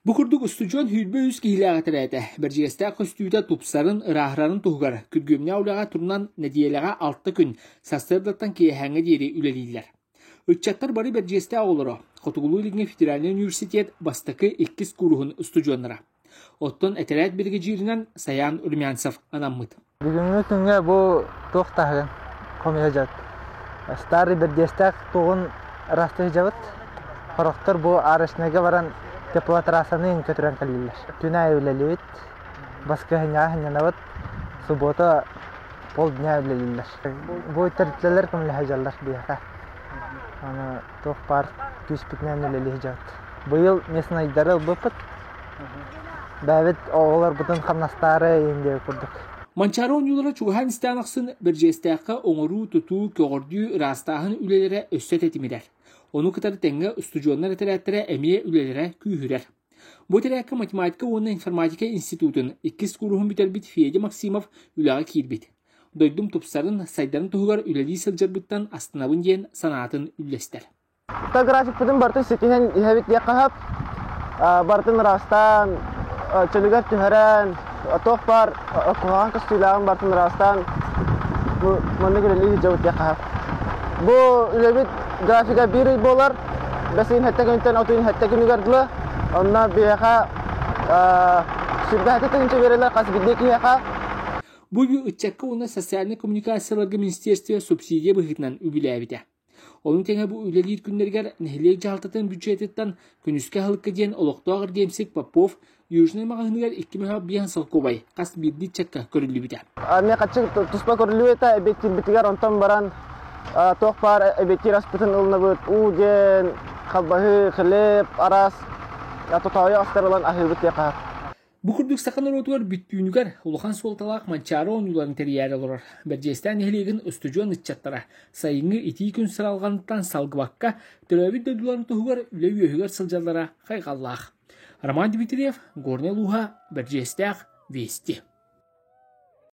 Бу курдук устудьуон 23 киһилээх этэрээтэ Бэрдьигэстээх көстүүтэ тупсарын, ырааһырарын туһугар күргүөмнээх үлэҕэ турунан нэдиэлэҕэ алта күн сарсыардаттан киэһээҥҥэ диэри үлэлииллэр. Ыччаттар бары Бэрдьигэстээх оҕолоро, Хотугулуу-Илиҥҥи федеральнай университет бастакы иккис кууруһун устудьуоннара. Оттон этэрээт биригэдьииринэн Саян Румянцев анаммыт. Бүгүҥҥү күҥҥэ бу туох таһыгын хомуйа дьат. Старый Бэрдиэстээх туоҕун ыраастыы сылдьабыт. Сорохтор бу арочнайга баран теплотрассаны көтүрэн кэллилэр. Күн аайы үлэлиибит. Баскыһынньаҕа сынньанабыт. Суббота полдня үлэлииллэр. Бу тэрилтэлэр көмөлөһө сылдьаллар биһиэхэ. Аны туох баар күүспүтүнэн үлэлии сылдьабыт. Быйыл местнайдары ылбыппыт. Бэйэбит оҕолорбутун хамнастаары иһин курдук. Манчаары оонньуулара чугаһаан истээн ахсын Бэрдьигэстээххэ оҥоруу, тутуу, көҕөрдүү, ыраастааһын үлэлэрэ өссө тэтимирэр. Ону кытары тэҥҥэ устудьуоннар этэрээттэрэ эмиэ үлэлэрэ күүһүрэр. Бу этэрээккэ математика уонна информатика институтун иккис кууруһун бүтэрбит Федя Максимов үлэҕэ киирбит. Дойдум тупсарын, сайдарын туһугар үлэлии сылдьарбыттан астынабын диэн санаатын үллэстэр. Графикпытын барытын ситиһэн иһэбит диэххэ сөп. Барытын ыраастаан, чөлүгэр түһэрэн, туох баар куһаҕан көстүүлээҕин барытын ыраастаан бу маннык үлэлии сылдьабыт диэххэ сөп. Бу үлэбит графига биир ый буолар. Бэс ыйын сэттэ күнүттэн от ыйын сэттэ күнүгэр дылы. Онно биһиэхэ сүрдээх тыһыынча биэрэллэр хас биирдии киһиэхэ. Бу үбү ыччакка уонна социальнай коммуникацияларга министерство субсидия быһыытынан үбүлээбитэ. Ону тэҥэ бу үлэлиир күннэригэр нэһилиэк дьаһалтатын бюджетыттан күнүскү аһылыкка диэн олохтоох эргиэмсик Попов Южнай маҕаһыыныгар икки мөһөөх биэһин солкуобай хас биирдии ыччакка көрүллүбүтэ. Эмиэ хаччы туспа көрүллүбүтэ эбиэттиирбитигэр онтон баран туох баар эбиэттиир аспытын ылынабыт уу диэн халбаһыы, хлеб, араас тотоойу астар ылан аһыыбыт диэххэ. Бу курдук саха норуотугар бүттүүнүгэр улахан суолталаах Манчаары оонньууларын тэрийээри олорор Бэрдьигэстээх нэһилиэгин устудьуон ыччаттара сайыҥҥы итии күн сыралҕаныттан салгыбакка төрөөбүт дойдуларын туһугар үлэ үөһүгэр сылдьаллара хайҕаллаах. Роман Дмитриев, Горнай улууһа, Бэрдьигэстээх, Вести.